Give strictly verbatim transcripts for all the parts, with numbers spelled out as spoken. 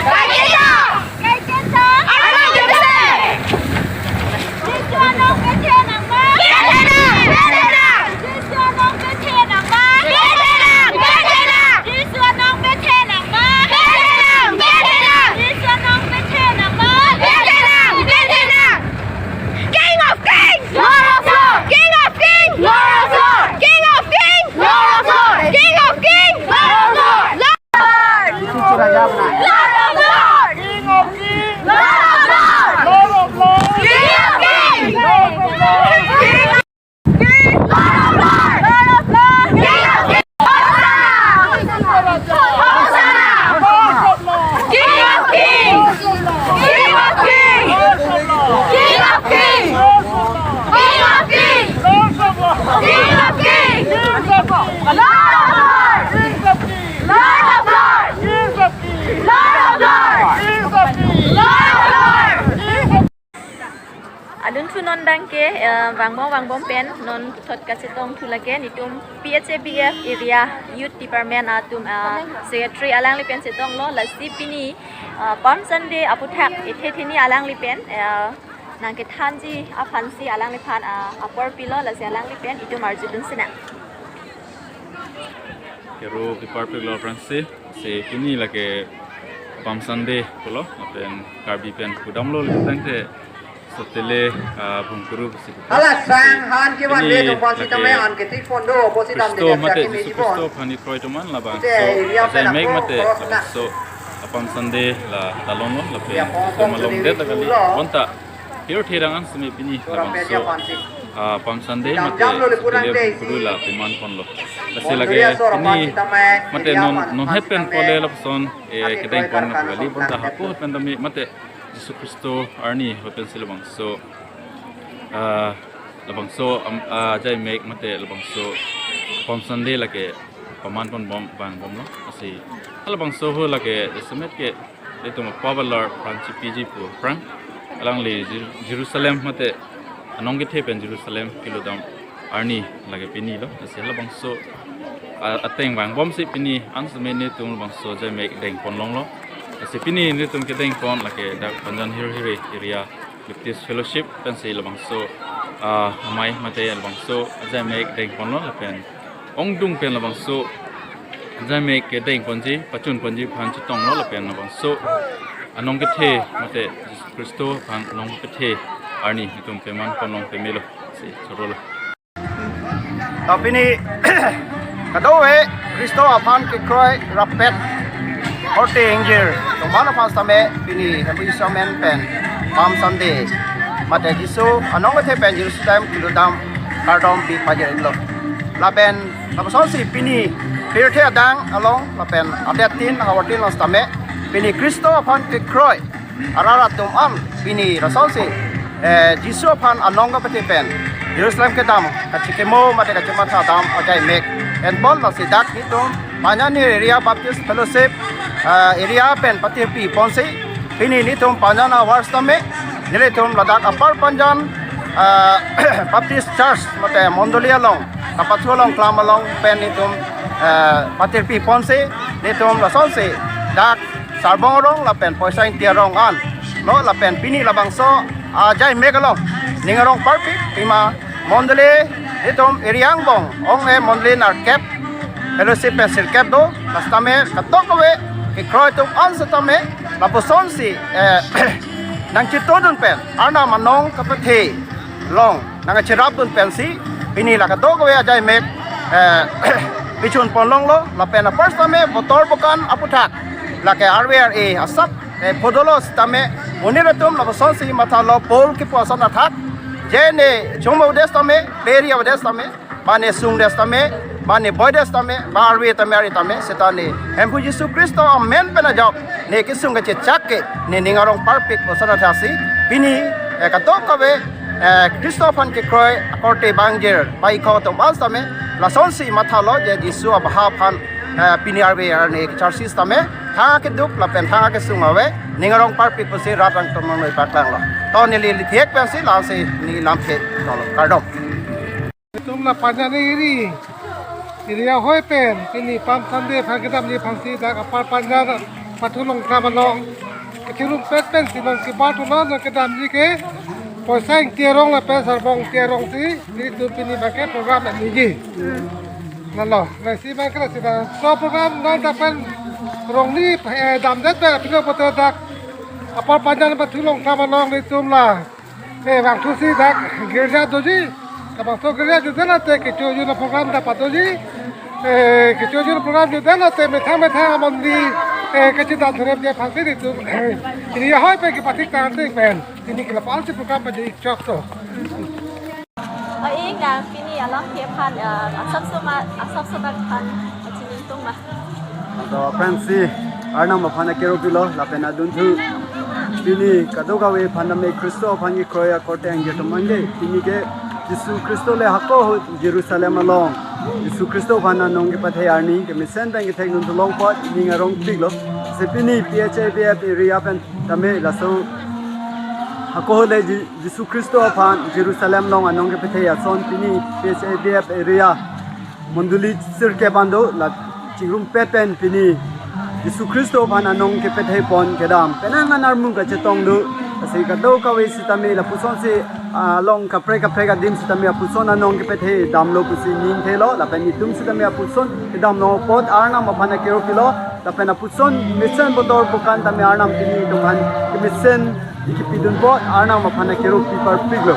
Kaiketa! Kaiketa! Arnam kepisi! Jisu anong kethenang ma! Kethenang! Kethenang! Jisu anong kethenang ma! Kethenang! Kethenang! Jisu anong kethenang ma! Kethenang! Kethenang! Jisu anong kethenang ma! Kethenang! Kethenang! King of Kings! Lord of Lords! King of Kings! Lord of Lords! King of Kings! Lord of Lords! King of Kings! Lord of Lords! Lord! Lord of Lords! King of Kings! Lord of Lords! Lord of Lords! King of Kings! Lord of Lords! King of Kings! Lord of Lords! Lord of Lords! King of Kings! Hosanna! Hosanna! King of Kings! King of Kings! King of Kings! King of Kings! King of Kings! Lord of Lords! Lord of Lords! Lord of Lords! Lord of Lords! Adunthu non dangke, eh, vangbom vangbom pen non puthot kachetongthu lake, netum P H A B F area youth department atum, eh, secretary alangli pen chetonglo, lasi pini, eh, Palm Sunday aputhak ethe theni alangli pen, eh, nangkethanji aphansi alangliphan, eh, apor pilo, lasi alangli pen itum arjudun sinang. Kero kepar pik lo aphrangsi, si pini lake Palm Sunday pulo, lapen Karbi pen pudamlo lake tangte, sotele, ah, bungkuru si pulo. Hala sang han kevan pini le tum pon si lake tame an ke tik pon do, posi dam Kristo de mate, Jisu Kristo aphan kekroi atum an labangso, area ajai pen mek ako mate, cross na. Labangso, ah, Palm Sunday la talon lo, lapen ya, pon, so pon malom sini det la kali, pulo. Bonta, Pirthe adang an semi pini labangso, ah, Palm Sunday mate sotele bungkuru la peman ponlo. Lasi lake pini mate non, non het pen pole lapuson, eh, kedeng pon kali, bonta hapu het pen tame mate Jisu Kristo arni het pensi labangso, ah, labangso, am, ah, ajai mek mate labangso Palm Sunday lake paman ponbom vangbomlo. Lasi halabangso ho lake jasemet ke itum apobalar pran chipiji pu aphrang, alangli Jer-, Jerusalem mate anong kethe pen Jerusalem kelodam arni lake pini lo. Lasi halabangso, a-, ateng vangbomsi pini an seme netum labangso ajai mek deng pon longlo. Lasi pini netum kedeng pon lake dak Panjan Hirhiri area Baptist Fellowship pensi labangso, ah, amei mate labangso ajai mek deng ponlo lapen ongdung pen labangso ajai mek kedeng ponji, pachun ponji aphan chetonglo lapen labangso anong kethe mate Jisu Kristo aphan anong kethe arni itum peman pon long pemelo si chorolo. To pini kadokave Kristo aphan kekroi rapet horte ingjir atum aphan sitame pini happy Samen pen Palm Sunday mate Jisu anong kethe pen Jerusalem kelodam kardom pi pajir-iklo. Lapen lapuson si pini pirthe adang along lapen adet tin havar tin along sitame pini Kristo aphan kekroi arat atum an pini lasonsi, eh, Jisu aphan anong kapathe pen Jerusalem kedam kachikimo mate kachimatha dam ajai mek en pon. Lasi dak netum Panjan Hill Area Baptist Fellowship, eh, area pen patirpi ponsi pini netum Panjan ahavar sitame nelitum ladak Upper Panjan, eh, Baptist Church mate mondoli along kapathu along klam along pen netum, eh, patirpi ponsi netum lasonsi dak Sarbong arong lapen Poisa Ingti arong an lo lapen pini labangso, ah, ajai mek along ning arong parpik pima mondoli itum area angbong ong-e mondoli nerkep fellowship pen sirkep do. Lasi tame kadokave kekroi atum an sitame Lapusonsi, eh, nangchitodun pen, Arnam anong kapathe along nangcherapdun pensi, pini la kadokave ajaimek, eh, pichun ponlonglo, lapen apar sitame botor bokan aputhak, lake arve ar-e asap, eh, phodolo sitame, monit atum lapusonsi mathalo, Paul kipu ason athak, je ne chom avedet sitame, peri avedet sitame, ba ne sungdet sitame, ba ne boidet sitame, ba arve tame, arve tame, seta ne Hemphu Jisu Khristo amen pen ajok ne kesung kachechak ke ne ning arong parpik ason athak si, pini, eh, kadokave, eh, Khristo aphan kekroi akorte bangjir, ba ikhok atum an sitame, lasonsi mathalo je Jisu abaha aphan, eh, pini arve arni kacharsi sitame, thang akeduk lapen thang akesung ave, ning arong parpik pusi rat angton nangno ipaklanglo. To neli lithek pensi lasi neli lamthe tolo. Kardom. Itum la Panjan eri, eri ahoi pen, pini Palm Sunday aphan kedamji aphansi dak apar Panjan Pathu Longklam along kechirumpet pensi non kibar thunon, non kedamji ke Poisa Ingti arong lapen Sarbong Ingti arong si, itum pini abangke program nangji. Lalo, lasi abangke lasi dak so program non dak pen rongni, eh, damdet pen apino pote dak apar Panjan Pathu Longklam along itum la, eh, vangthusi dak girja doji, labangso girja jutdet lote kecho jun aprogram dak padoji, eh, kecho jun aprogram jutdet lote methang methang amonit, eh, kachedam thurep je aphansi itum, eh, eri ahoi pen kepathik tangte pen, pini ke la-ansi program paji chokso. O-ing nang pini along ke aphan, eh, asap soma, asap soma aphan, eh, chini tung ma. Ado aphrangsi Arnam aphan akero pilo, lapen adunthu pini kadokave aphan tame Khristo aphan kekroi akorte angjir atum an ke, pini ke Jisu Khristo le hako ahut Jerusalem along Jisu Khristo aphan anong kepathe arni kemesen pen kethekdun thu longpot ning arong piklo. Si pini P H I V F area pen tame laso hako ahut le Ji- Jisu Khristo aphan Jerusalem along anong kepathe ason pini P H I V F area mondoli sirkep an do, la chingrumpet pen pini Jisu Khristo aphan anong kepathe pon kedam penang an armung kachetong do. Lasi kadokave sitame lapusonsi, ah, along kaprek kaprek adim sitame lapuson anong kepathe damlo pusi ning thelo, lapen itum sitame lapuson kedam nangkok apot Arnam aphan akero pilo, lapen lapuson mesen botor bokan tame Arnam pini itum aphan kemesen kepidun apot Arnam aphan akero pi parpiklo.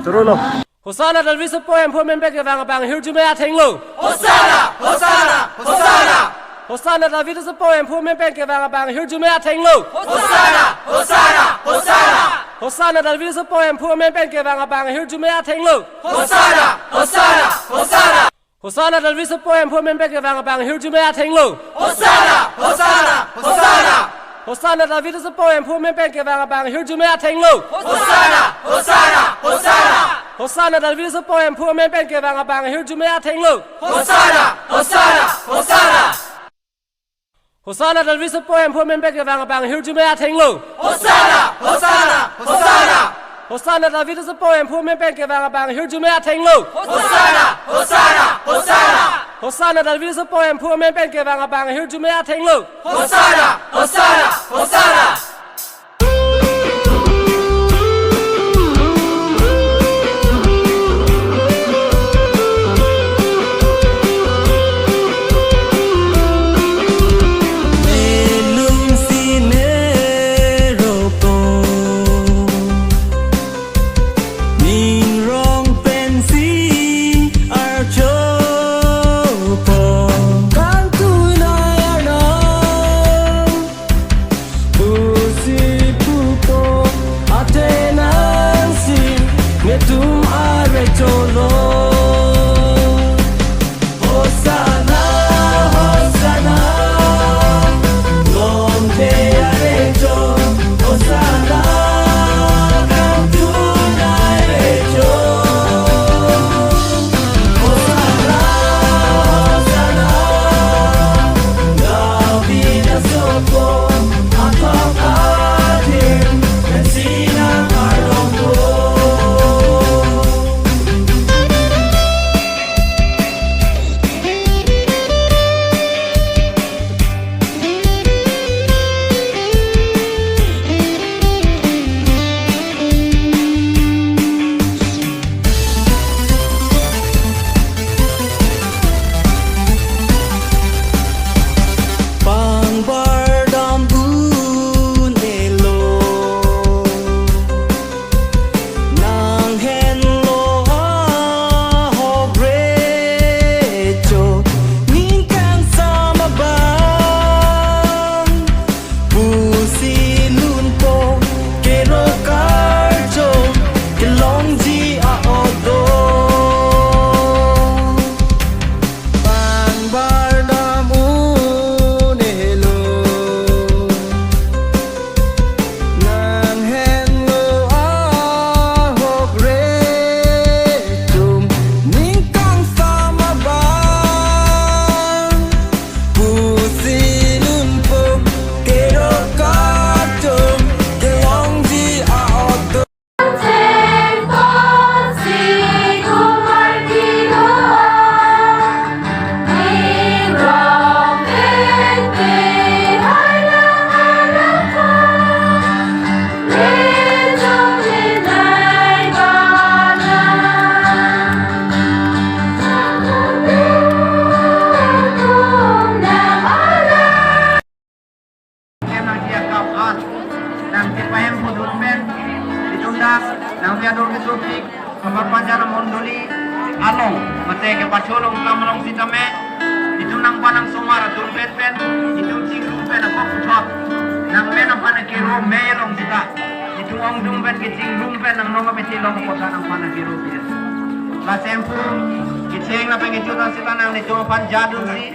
Chorolo. Hosanna David asopo Hemphu amen pen kevang abang ahirjume athenglo. Hosanna! Hosanna! Hosanna! Hosanna David asopo Hemphu amen pen kevang abang ahirjume athenglo. Hosanna! Hosanna! Hosanna! Hosanna David asopo Hemphu amen pen kevang abang ahirjume athenglo. Hosanna! Hosanna! Hosanna! Hosanna David asopo Hemphu amen pen kevang abang ahirjume athenglo. Hosanna! Hosanna! Hosanna! Hosanna David asopo Hemphu amen pen kevang abang ahirjume athenglo. Hosanna! Hosanna! Hosanna! Hosanna David asopo Hemphu amen pen kevang abang ahirjume athenglo. Hosanna! Hosanna! Hosanna! Hosanna David asopo Hemphu amen pen kevang abang ahirjume athenglo. Hosanna! Hosanna! Hosanna! Hosanna David asopo Hemphu amen pen kevang abang ahirjume athenglo. Hosanna! Hosanna! Hosanna! Hosanna David asopo Hemphu amen pen kevang abang ahirjume athenglo. Hosanna! Hosanna! Hosanna! An, nangkepahem pudun pen, itum dak nangpi ador kesopik, Kaparpanjara Mondoli along, mate kepacho along tam along sitame, itum nangpansomar atum pen pen, itum chingrum pen apok puthot, nangmen aphan akero me along sita, itum ongdung pen kechingrum pen nang nong apeti long apot nangpan akero pen. Lasi Hemphu kecheng lapen kechot sita nanglitum aphan jadunsi,